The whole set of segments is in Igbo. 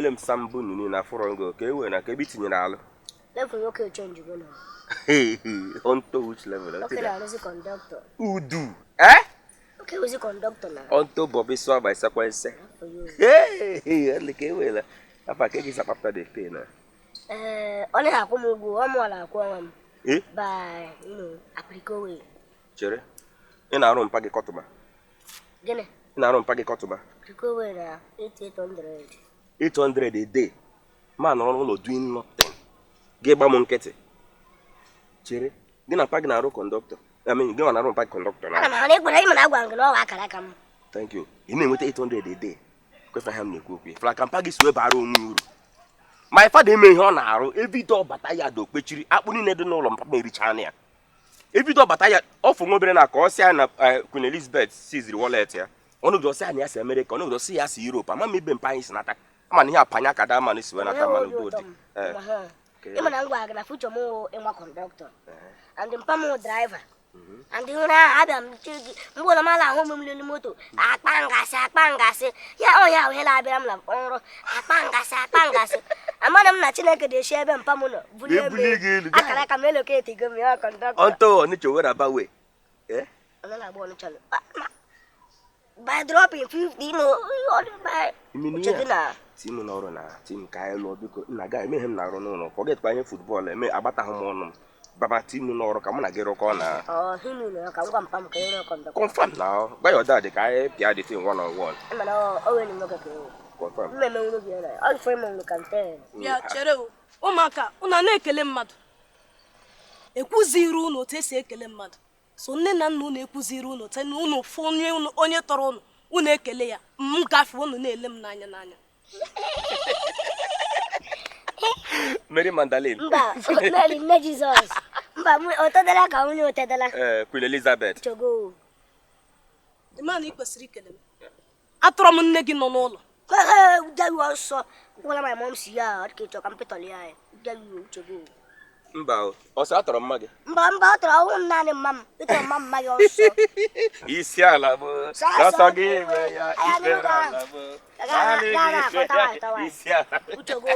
Emele m sambu nini na afọrọ ngo ka e wee na ka ebe itinyere alụ. Level nwoke change go na. Onto which level? Okay, na arụzi conductor. Udu. Eh? Okay, ozi conductor na. Onto Bobby Swa by sequence. For you. Hey, hey, ka e wee la. Afa ka gị zapapụta the pay na. Eh, ọ na-akwụ m ụgwọ, ọ mụọla akwụ ọnwa m. Eh? By, you know, apriko way. Chere. Ị na-arụ mpa gị kọtụma. Gịnị? Ị na-arụ mpa gị kọtụma. Apriko way na 8800. 800 a day. Ma nọrọ n'ụlọ doing nothing. Gị gba m nkịtị. Chere. Gị na mpa gị na-arụ kọndọktọ. I mean, gị nwa na-arụ mpa gị kọndọktọ na. Ana m ha na-ekwere ịma na agwa m gị na ọ bụ akara aka m. Thank you. Ị na-enweta 800 a day. Kwefa ha m na-ekwu okwu. Fla ka mpa gị si wee bara onwe uru. My father eme ihe ọ na-arụ ebido ọbata ya dị okpechiri akpụ niile dị n'ụlọ mpa m ericha ya. Ebido ọbata ya ọfụ nwa obere na ka ọ sị ya na Queen Elizabeth siziri wallet ya. Ọnụgide ọsị ya na ya si America, ọnụgide ọsị ya si Europe. Ama m ibe mpa anyị si nata. Ama na ihe apanya ka da manụ si wee nata manụ Enweghị obi udo ụtọ dị. m. Eh, Ma ha. Ịma na m gwara gị na future m wụ ịnwa kọndọktọ. And mpa m wụ driver. And nri ahụ abịa m chi gị mgbe ụlọ m ala ahụ m n'elu moto akpa ngasị akpa ngasị ya ọ ya ahụ ihe na-abịara m na nrọ akpa ngasị akpa ngasị amana m na Chineke dị esi ebe mpa m nọ bulie m Ebuli gị elu, akara aka m eloketi go m ya kọndọktọ. Onto Onitsha Owerri Aba way. Eh? Ọ na-agba Onitsha nọ. By dropping 50, you know, by Imenu uche ya. gị na Tim n'ọrụ na tim ka anyị lụọ biko nna ga emeghe m na-arụ n'ụlọ forget kwa ihe football eme agbataghị m ọnụ m baba tim n'ọrụ ka mụ na gị rụkọ na ọ hinu na ka m gwa mpa m ka ịrụ kọndọktọ. confirm na gwa ya ọdadị ka anyị pịa the thing one on one Ịma na ọ wee nwoke ka ewu. confirm. Mmemme nwere obi ya na ọ fọ ime nwere kanten. Bịa chere o. Ụmụaka, unu a na-ekele mmadụ. Ekwuziri unu otu esi ekele mmadụ. So nne na nna unu ekwuziri unu otu unu fụ onye onye tọrọ unu, unu ekele ya. M gafee unu na-ele m n'anya n'anya. Mary Magdalene. Mba, Mary nne Jizọs. Mba, o tedela ka nwunye o tedela. Eh, Queen Elizabeth. Chogo. Ị ma na ị kwesịrị ikele m. Atọrọ m nne gị nọ n'ụlọ. Jayu ọsọ. Gwara my mom si ya, ọ dị ka ịchọ ka m pịtọrọ ya. Jayu chogo. Mba o, ọsọ atọrọ mma gị. Mba mba ọ tọrọ ọnwụ m naanị mma m. Ịtọrọ mma mma gị ọsọ. Isi ala bụ Sọsọ sọsọ gị nwe ya Anyị ikpere ala bụ naanị Gaa gị na nwe ya, tawa. isi ala. Uchogo.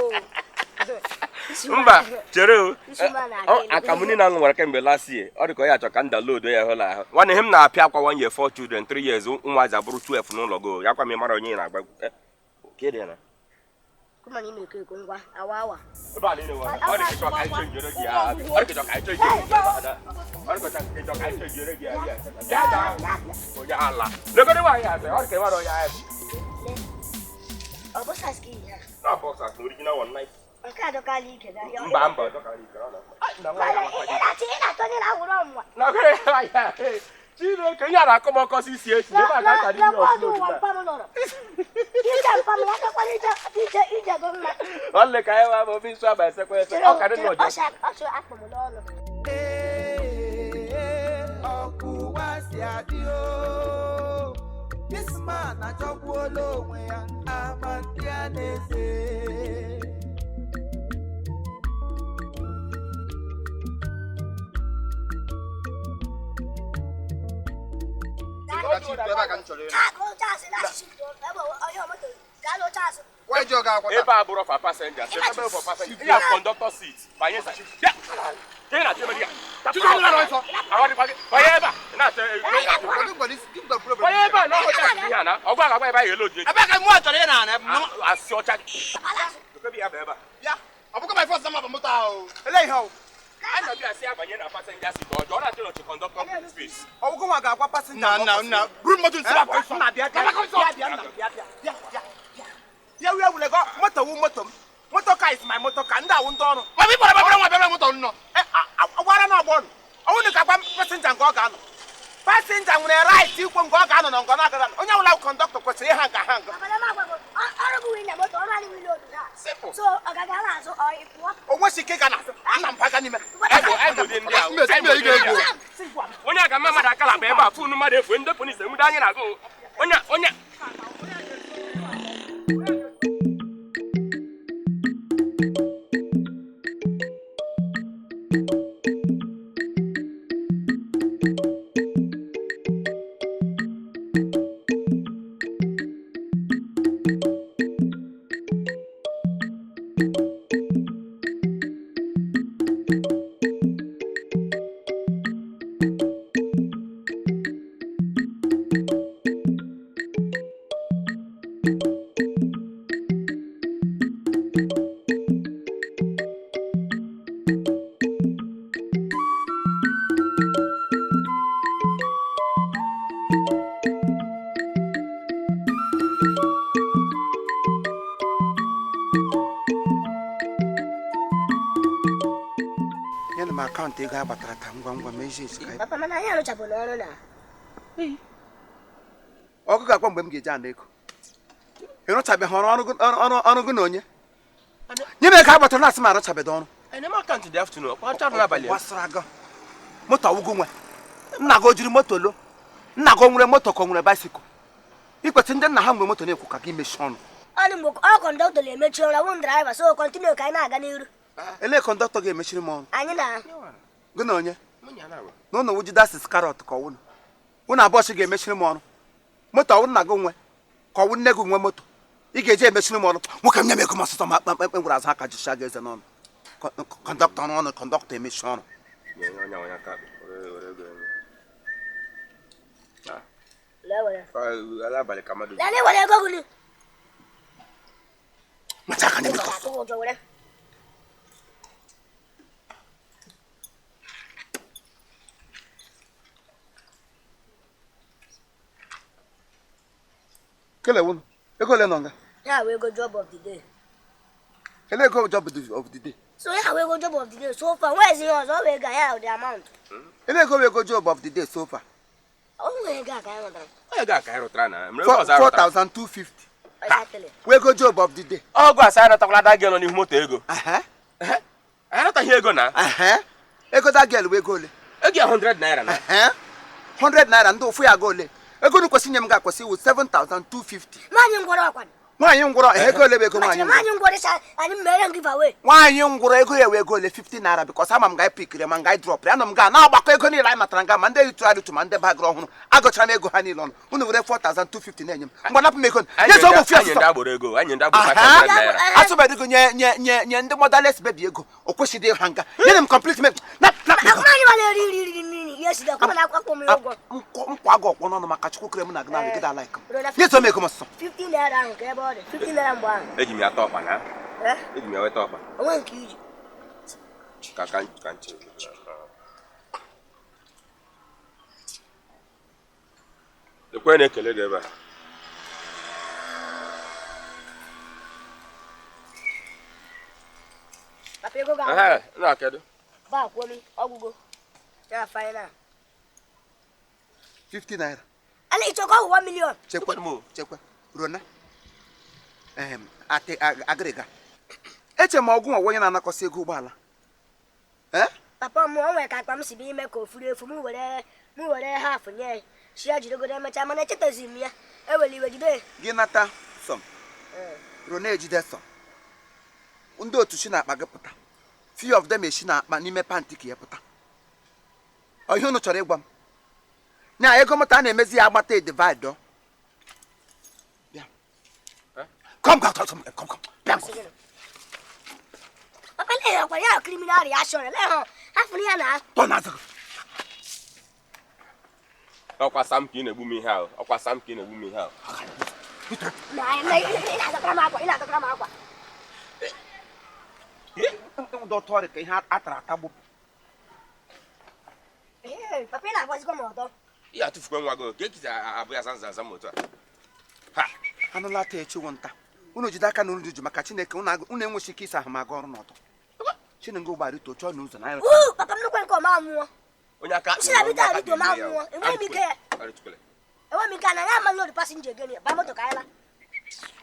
Mba, chere o. Isi mba na-aga elu. Akamụ niile ahụ nwere kemgbe last year. Ọ dị ka ọ ya achọ ka m download ya hụla ahụ. Nwanne ihe m na-apịa akwa 1 year 4 children 3 years ụmụazị abụrụ 12 n'ụlọ go. Ya kwa m mara onye ị na-agba. Ke dị na. Kuma ni na-eko eko ngwa awa awa. Ebe a niile nwere. Ọ dị ka ịchọ ka anyị chenjere gị ya. Ọ dị ka ịchọ ka anyị chenjere gị ya. Ọ dị ka ịchọ ka anyị chenjere gị ya. Bịa daa. Onye ala. Legodi nwaanyị a sị, ọ dị ka ị mara onye ahụ. Ọ bụ saski ya. Na boxers original one night. Nke a dọkala ike na ya. Mba mba, ọ dọkara ike ọ na. Na nwaanyị amakwa Ị na-achọ ị na-achọ onye na-awụrụ ọnwụnwa. na ya Chineke ihe a na-akọ m ọkọ si isi echi ebe a ka aka dị ihe Lekwa ọdụ ọsụlụ ụwa mpa m nọrọ. Ije mpa m ya akakwala ije ije ije go mma. nwanne ka anyị nwa bụ obi nsọ aba esekwa ese ọ ka dị n'ọjọ Ọsị akpụ m n'ọnụ. Ee, ọkụ ụwa si adị o. This man achọgbuola onwe ya ama ndị a na-eze. Ebe a bụrụ for passengers ebe for passengers ihe a conductor seat banye sa bịa ka ị na-achọ ebe gị banye ebe a ị na-achọ banye ebe a na ọgụ ọcha ihe a na ọgụ agagba ebe a ga-elo oji Ebe ka mụ chọrọ ị na-ana asị ọcha ebe ya bụ ebe a bịa ọ bụkwa my first time moto ahụ ele ihe ọ a na-abịa asị ya banye na passenger seat ọjọọ ọ na-achọ n'oche conductor space Ọgwụgwọ nwa ga-agwa pasenja nna nna nna buru moto nsị akwa nsọ nna bịa bịa bịa bịa nna bịa bịa bịa bịa bịa wee wule gọ moto wu moto m moto ka is my moto ka ndị awụ ndị ọrụ ma bụ ịkpọrọ babara nwa bịara moto nnọ agwara na ọgbọ ọnwụ na ka gwa pasenja nke ọ ga-anọ pasenja nwere right ikwu nke ọ ga-anọ na nke ọ na-agaghị anọ onye ọbụla kọndọktọ kwesịrị ịha nke ha nga Ọbara m agwago, ọrụ gị wụ ịnya moto, ọrụ anyị wụ ile otu ha. Simple. So ọ gaga n'azụ ọ ị pụọ. o nwesi ike ịga n'azụ nna m baga n'ime Onye aga mma mmadụ akala akpa ebe a fonu mmadụ efu ndị polisi enwude anyị na-agụ onye onye m akaụntụ ego a gbatara taa ngwa ngwa ma ezi ezi ka Papa, mana anyị arụchapụ n'ọrụ na. Ọgụ ga-akpọ mgbe m ga-eji ana ego. Ị rụchabeghị ọrụ ọrụ gị na onye nye m ego a gbatara na-asị m arụchabeghị ọrụ. Anyị na-eme akaụntụ dị afternoon, ọkwa ncha n'abalị. Gbasara gị moto ọwụgo nwe nna gị o jiri moto lo nna gị o nwere moto ka o nwere bicycle ikwesị ndị nna ha nwere moto na-ekwu ka gị mechie ọnụ. Ọnụ mgbe ọ kọndọktọ na-emechi ọrụ, awụ m driver, so continue ka anyị na-aga n'iru. Elee kọndọktọ ga-emechiri m ọnụ? Anyị na Gị na onye na ụnụ wụ Judas Iscariot ka ọwụnụ ụnụ abụọ chi ga-emechiri m ọnụ. Moto ọwụ nna gị nwe ka ọwụ nne gị nwe moto ị ga-eji emechiri m ọnụ. Nwoke m nye m ego m ọsụsọ ma akpa mkpekpe ngwere azụ aka jicha gị eze n'ọnụ. Kọndọktọ ọnụ kọndọktọ emechi ọrụ. Lee were. Abalị ka mmadụ. Lee were ego gị. Macha aka nye m ego. Atụ ụjọ were. Kele wụnụ ego ole nọ nga? Ya wee ego job of the day. Ele ego job of the day? So ya wee ego job of the day so far, nwee ezi ihe ọzọ, ọ wee ego ya the amount. Ele ego wee ego job of the day so far? Ọ nwere ego a ka anyị nwetara. Onye ga aka anyị rụtara na mere ego ọzọ arụtara. 4250. Exactly. Wee ego job of the day. Ọgụ asa arụtakwala da gị nọ n'ihu moto ego. Ehe. Anyị arụtaghị ego na. Ehe. Ego da girl wee ego ole? Ego ya 100 naira na. Ehe. 100 naira ndị ụfụ ya ga ole? Ego unu kwesịrị inye m ga-akwesị iwu 7250. Nwaanyị ngwọrọ ọkwa. Nwaanyị ngwụrọ ego ole bụ ego nwaanyị ngwụrọ? Nwaanyị ngwọrọ ịsa anyị mere m give away. Nwaanyị ngwụrọ ego ya wee ego ole 50 naira because ama m ga pikiri ma nga drọp ya anọ m ga na-agbakọ ego niile anyị matara nga ma ndị ritụ arịtụ ma ndị bagịrị ọhụrụ agụchara m ego ha niile ọnụ unu were 4250 na-enye m mgbe napụ m ego Anyị nye ụmụ ndị fiọsọ agboro ego, anyị ndị agboro 500 naira. asụbeghị ego nye nye nye nye ndị motherless baby ego o kwesịghị ịha nga nyere m complete me na na Nwaanyị ma na-eri nri nri nri ya esi ọkwa na akwụkwọ m ya ụgwọ. Nkwa agụ ọkwọ n'ọnụ maka Chukwu kere m na gị na gị like m Rona nye m ego m ọsọ. 50 naira ahụ ka ebe ọ dị 50 naira mgbe ahụ. Eji m ya ata ọkpa na. Eh? Eji m ya weta ọkpa. Onwe nke iji. Ka ka ka nche. Ekwe na-ekele gị ebe a. Papa ego ga Ehe, na kedu? ba akwụọ m ọgwụgo. Ya final. 50 naira. Ala ịchọkọ ọgwụ 1 million. Chekwa chekwa Rona em ate agịrịga eche m ọgwụ nwa onye na-anakọsị ego ụgbọala. Eh? Papa m o nwere ka akpa m si bụ ime ka o furu efu m were half nye ya. Si ya jidegodo emechaa mana echetazi m ya. Ewere iwe jide ya. Gị nata sọm. Rona ejide sọm. Ndị otu si n'akpa gị pụta. Few of them esi n'akpa n'ime pantị ka ya pụta. Ọ ihe unu chọrọ ịgwa m? Nya ego moto a na-emezi ya agbata divide ọ. Bịa. Come come come come come. Bịa. Papa lee ha kwara ya criminal reaction lee ha hafụrụ ya na Tọ n'azụ gị. Ọkwa Sam ka ị na-egbu m ihe ahụ. Ọkwa Sam ka ị na-egbu m ihe ahụ. na na ị na-adọkara m akwa ị na-adọkara m akwa. Ndị ọtọ ọrịa ka ihe atara ata gbupụ. Ee, papa ị na-agbazikwa m ọtọ. Ị atụfukwe nwa gị ka ekizi abụ ya zanza aza m otu a. Ha! Anụla ata echiwo nta. Unu jide aka na unu juju maka Chineke unu enweghị ike ịsa ahụ ma aga ọrụ n'ọtọ. Chineke ụgbọ arịto chọọ n'ụzọ na anyị. Uu, papa m nnukwu nke ọma mmụọ. Onye aka Si na bita arịto ma mmụọ. Enweghị m ike ya. Arịtukwele. Enweghị m ike na ya ama load passenger gịnị. Ba moto ka anyị la.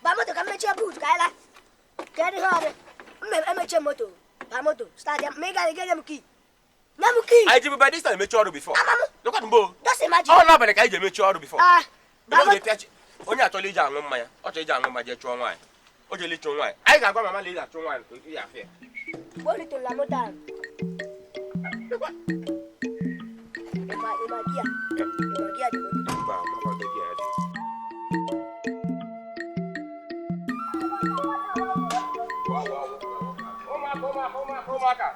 Ba moto ka m mechie boot ka anyị la. Ka ihe ọrụ. M emechie moto. Ba moto. Start ya. Ma ị gara nye m key. Nye m key. Anyị ji bụ by this time emechi ọrụ before. Ama m. Lekwa mbụ. Just imagine. Ọ n'abalị ka anyị ji emechi ọrụ before. Ah, ba Ebe ọ moto. ga-epịachi. Onye achọla iji aṅụ mmanya, ọ chọrọ iji aṅụ mmanya jee chụọ nwaanyị. O jele ịchụ nwaanyị. Anyị ga-agwa mama na ị ga-achụ nwaanyị ka ị ga-afịa. Mgbe o ritụrụ na moto ahụ. Ịma ịma gia. Ịma gia dị moto. Mba, mama gị ya dị. Ụmụaka, ụmụaka, ụmụaka, ụmụaka.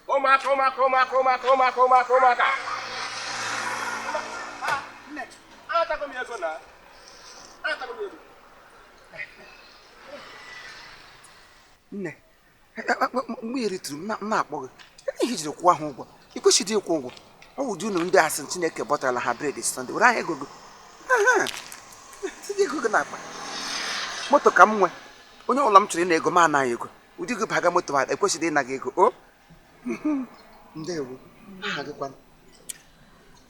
Ụmụaka, ụmụaka, ụmụaka, ụmụaka, ụmụaka, ụmụaka, ụmụaka. Atago m ego na. Atago m ego. Nne, mgbe ị ritụrụ m na-akpọ gị ihe ijiri kwụọ ha ụgwọ ị kwesịrị ịkwụ ụgwọ ọ wụ ụdị unu ndị asị Chineke bọtara ha bred Sọnde were ahịa ego gị tinye ego gị n'akpa moto ka m nwee onye ọbụla m chọrọ ịna ego m anaghị ego Ụdị gị baga moto a ekwesịghị ịna gị ego o. Ndewo. Aha gị kwanụ?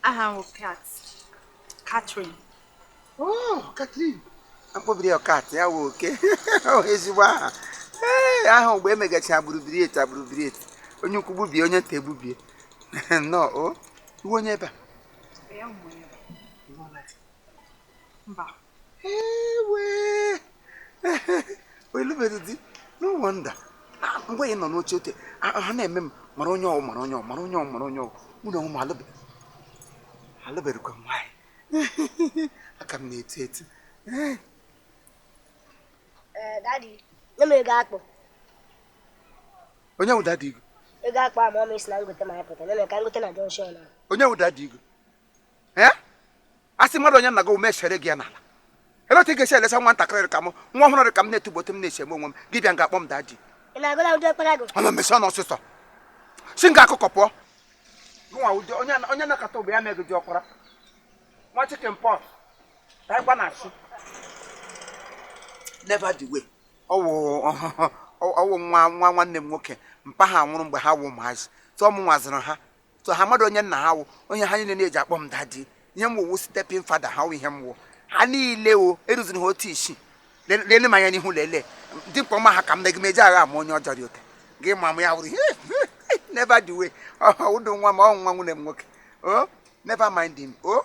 Aha m bụ Kat. Catherine. Oh, Catherine. Akpọbiri ya Kat, ya wụ oke. Ọ ezigbo aha. Ee, aha mgbe emegachi agbụrụbiriet agbụrụbiriet. Onye ukwu gbubie, onye nta egbubie. Nnọọ o. Iwe onye ebe a? Ya ụmụ ya. Mba. Ewe. Olubeghị di. No wonder. Mgbe ị nọ n'oche ote, ha na-eme m mara onye ọwụ mara onye ọwụ mara onye ọwụ mara onye ọwụ. Mụ na onwe m alụberikwa m nwaanyị. Aka m na-eto eto. Ee, daddy, nye m ego akpụ. Onye wụ daddy gị? Ego akpụ a ma ọ ma esi na ngote ma anyị pụta. Nye m ka ngote na junction a. Onye wụ daddy gị? Ee? A sị mmadụ onye nna gị ume chere gị ya n'ala. Ele otu ị ga-esi elesa nwatakịrị ka m, nwa ọhụrụ dị ka m na-etugbote m na-echegbu onwe m, gị bịa nga akpọ m daddy. Ị na-agụla ụdị ekpere gị? Ana m esi ọnụ ọsịsọ. Si nga akụkọ pụọ. Nwa ụdị onye nakọta ogbe ya megị dị ọkwara. Nwa chicken pox. Taịkwa na asụ. Never the way. Ọwụ nwa nwa nwanne m nwoke mpa ha nwụrụ mgbe ha wụ ụmụazị. Tụọ m nwaziri ha. Tụọ ha mmadụ onye nna ha wụ onye ha niile na-eji akpọ m daddy. Ihe m wụ stepping father ha wụ ihe m wụ. Ha niile o eruziri ha otu isi. Lele m anya n'ihu lelee. Dị mkpa ọma ha ka m na eji agha ama onye ọjọọ dị ụtọ. Gị ma m ya wụrụ never the way. Ụdụ nwa ma ọ nwa nwunye m nwoke. Oh, never mind him. Oh.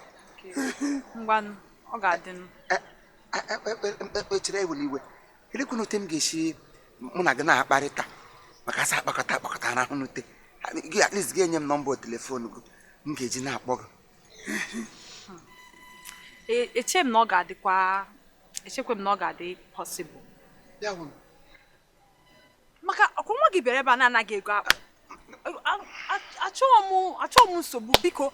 Ngwanụ, ọ ga-adị m. Echere ewele iwe. Elekwana otu m ga-esi mụ na gị na-akparịta maka asa akpakọta akpakọta arahụ n'ute. Gị at least ga-enye m nọmba telefon gị m ga-eji na-akpọ gị. Eche m na ọ ga-adịkwa echekwa m na ọ ga-adị possible. Ya wụ. Maka ọkwa nwa gị bịara ebe a na-anaghị ego akpa. Achọghị m nsogbu biko.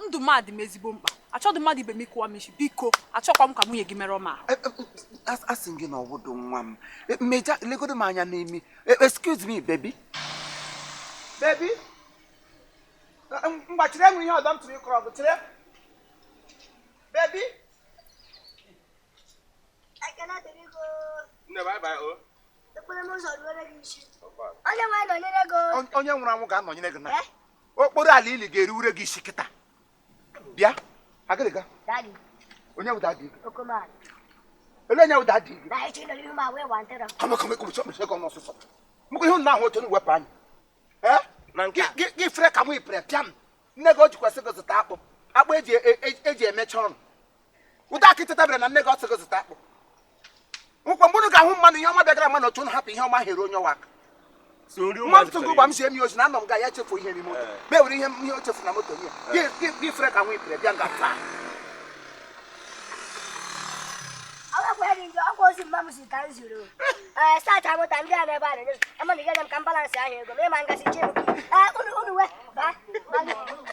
Ndụ m adị m ezigbo mkpa. Achọghị mmadụ ibe m ịkụwa m isi biko. Achọkwa m ka nwunye gị mere ọma ahụ. Asị m gị na ọwụdụ nwa m. Mmeja legodo m anya n'imi. Excuse me baby. Baby. Mgba chere enwe ihe ọdọ m tụrụ ịkọrọ gị chere. Baby. Ekele dịrị gị. Nne bye bye o. Ekpere m ụzọ ruore gị isi. Onye nwe nọnyere gị. Onye nwụrụ anwụ ga-anọnyere gị na. Okporo ala ili ga-eriwure gị isi kịta. Bịa, agịrịga. Daddy. Onye wụ daddy gị? Okoman. Ele onye wụ daddy gị? Na echi nọ n'ihu ma wee wantara. Kama kama kama chọọ mechie gị ọnụ ọsụsọ. Mụkwa ihe nna ahụ otu wepụ anya. Ee? Na nke a. Gị fere ka mụ ipere pịa m. Nne gị o jikwasị gị zụta akpụ. Akpụ eji emecha ọnụ. Ụda akịta tabere na nne gị ọ sị gị zụta akpụ. Nkwa mgbe unu ga-ahụ mmadụ ihe ọma bịagara mmadụ otu unu hapụ ihe ọma here onye ọwa aka. Nwa m tụgụ gba m si emi ozi na anọ m ga ya chefu ihe n'ime moto. Ma ewere ihe o chefu na moto nye. Gị fere ka nwa ipere bịa nga taa. Ọkwa ozi mma m si ka m zuru. Ee, sacha moto ndị a n'ebe a na-enye ama na m ka m balansị ahụ ego ma ịma ngasị chi m. Ee, unu wee baa.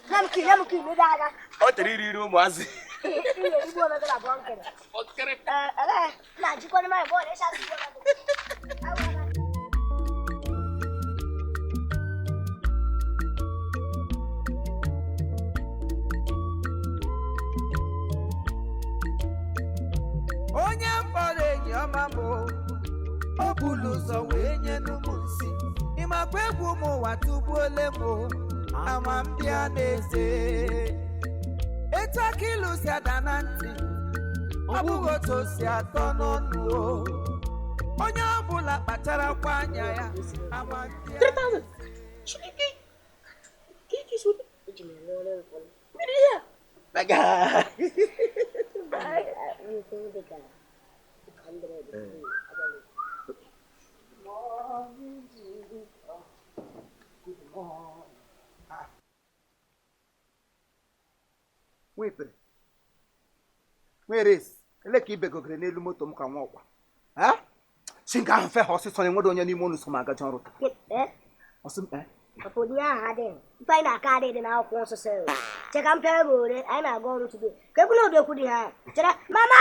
Nye m kii, nye m kii, n'ịga aga. Ọ tere iri iri ụmụazị. Igbu omegala abụọ nkere. Ee, ee, na-ajikwa n'ime anyị bọọlụ ịsa igbu omegala. Onye mkpọrọ enyi ọma m o bulu ụzọ wee nye m nsị ịmakwa egwu m ụwa tupu ole m ama m bịa n'eze etu aka ilu si ada na ntị ọ bụghị otu o si atọ n'ọnụ o onye ọbụla kpacharakwa anya ya ama m bịa Nwepere. Nwere ele ka ibegogere n'elu moto m ka nwa ọkwa. Ha? Si nga ahụ fe ha ọsịsọ na enwere onye n'ime unu so m agaje ọrụ taa. Ọsị m Papa ụdị ahụ adịghị. Ife anyị na-aka adịghị dị n'akwụkwọ nsọ sị. Che ka m pịa ego ore, anyị na-aga ọrụ today. Ka ekwu na ụdị okwu dị ha. Chere, mama!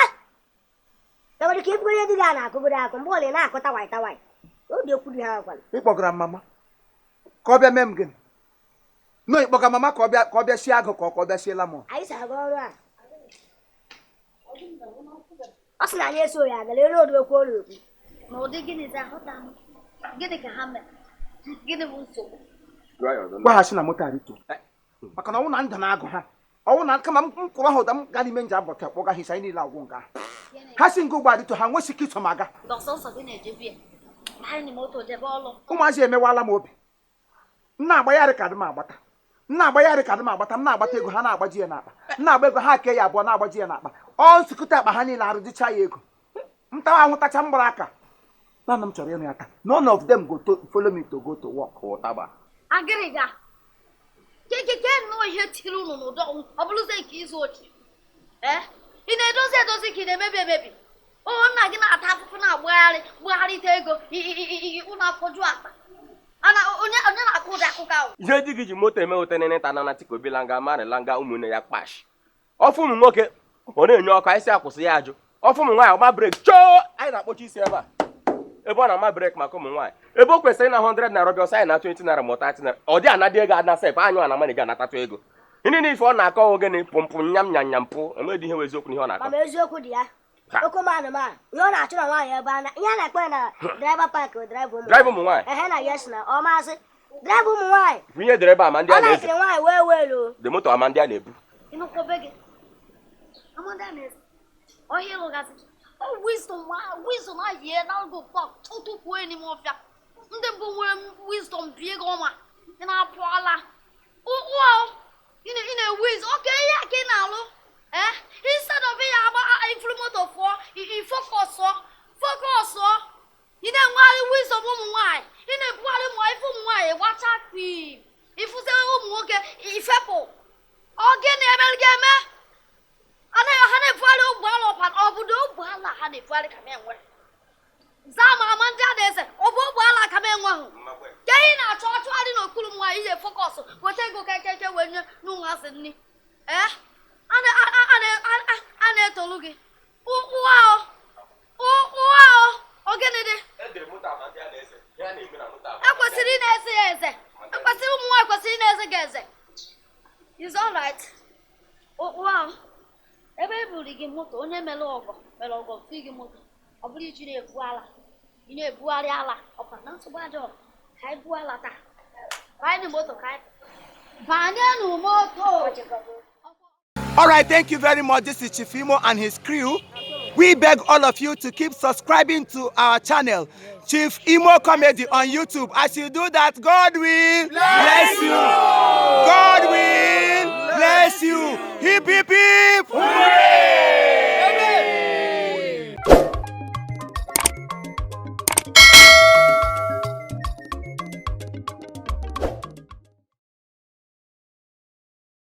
Enwere ike ikwere di gị a na-akụgoro akụ mgbe ọla ị na-akụ tawai tawai. Ụdị okwu dị ha kwana. Ị kpọgara mama ka ọ bịa mee m gịnị? No, ị kpọgara mama ka ọ bịa sie agụ ka ọ bịa sie lamọn. Anyị si aga ọrụ a. Ọ sị na anyị eso ya agala elu ụdị okwu ọ na-ekwu. Ma ụdị gịnị za ahụta m? Gịnị ka ha mere? Gịnị bụ nsogbu? Gwa ha si na moto arịtuo maka na ọnwụ na ndụ na-agụ ha ọnwụ na kama m kwụrụ ha ụda m gaa n'ime nje abọta kpọga ha isi anyị niile agwụ nga ha si nga ụgbọ arịtuo ha nwesị ike iso m aga. Dọsọsọ gị na-ejebi ya. Anyị moto jebe ọlụ. Ụmụazị emewala m obi. M na-agbagharị ka adị m agbata, m na-agbagharị ka adị m agbata, m na-agbata ego ha na-agbaji ya n'akpa, m na-agba ego ha kee ya abụọ na-agbaji ya n'akpa, ọ nsukụta akpa ha niile arụdịcha ya ego m tawa ahụ tacha m gbara aka. Naanị m chọrọ ịnụ ya taa. None of them go to follow me to go to work. Ụtaba. Agịrịga. Kekeke nnọọ ihe tiri unu n'ụdọ ọ bụrụzie nke izu ochi. Ee, ị na-edozi edozi ka ị na-emebi emebi. O nna gị na-ata afụfụ na-agbagharị gbagharịta ego ụnụ afọju akpa. Ana onye onye na-akụ ụdị akụkọ ahụ. Ihe di gị ji moto eme ụtenene ta nana tikobilanga marịlanga ụmụnne ya kpash. Ọfụ ụmụ nwoke ọ na-enye ọkụ anyị sị akwụsị ya ajụ. Ọfụ ụmụ nwaanyị ọgba breki chọọ anyị na-akpọchi isi ebe a. Ebe ọ na-ama breki maka ụmụ nwaanyị. Ebe o kwesịrị na 100 naira bịa ọsọ anyị na 20 naira ma ọ 30 naira. Ọ dị anadị ego ana sef anyụ ana mana anatatụ ego. Ndị niile ife ọ na-akọ ogene pụmpụ nyam nyam nyam pụ enweghị ihe wụ eziokwu n'ihe ọ na-akọ. Mama eziokwu dị ya. Okomanụ ma ihe ọ na-achụ na nwaanyị ebe a na ihe a na-akpọ ya na driver park driver ụmụ Driver ụmụ nwaanyị. Ehe na yes na ọ masị driver ụmụ nwaanyị. Ihe dere ebe a ma ndị Ọ a na-eze. na-ekiri nwaanyị wee wee loo. The moto ama ndị a na-ebu. Ịnụkwa be gị. Amanda na-eze. Ọhịa ịlụgasị. Ọ wisdom wisdom ahịa na go park tụtụpụ n'ime ọfịa. Ndị mbụ nwere wisdom bie gị ọma. Ị na-apụ ala. Ụkwụ ahụ. Ị na-ewiz. Oke ihe a ka ị na-alụ. Eh? Instead of ya agba ifuru moto fụọ, i focus focus. Ị na-enwegharị wisdom ụmụ nwaanyị. Ị na-ebugharị ụmụ ife ụmụ nwaanyị gbacha kpii. Ifụzi ụmụ nwoke ifepụ. Ọ gịnị emere gị eme? Ha na-ebugharị ụgbọala ọkwa obodo ụgbọala ha na-ebugharị ka m enwere. Zaa ma ama ndị a na-eze ọ bụ ụgbọala ka m enweghị. Ka ị na-achọ achụgharị n'okpuru m nwaanyị ije focus weta ego kekeke wee nye n'ụmụazị nni. Ee? A na-etolu gị. Ụkwụ ahụ. Ụkwụ ahụ. Ọ gịnị dị? Ekwesịrị ị na-eze ya eze. Ekwesịrị ụmụ nwaanyị kwesịrị ị na-eze gị eze. It's all right. Ụkwụ ahụ. Ebe e buru gị moto onye mere ọgọ fi gị moto ọ bụrụ iji na-ebu ala ị na-ebugharị ala ọkwa na nsogbu adịrọ ka anyị buo ala taa banye moto ka anyị banye n'moto. All right, thank you very much. This is Chief Imo and his crew. We beg all of you to keep subscribing to our channel, Chief Imo Comedy on YouTube. As you do that, God will bless you. God will bless you. Hip, hip, hip. Hooray!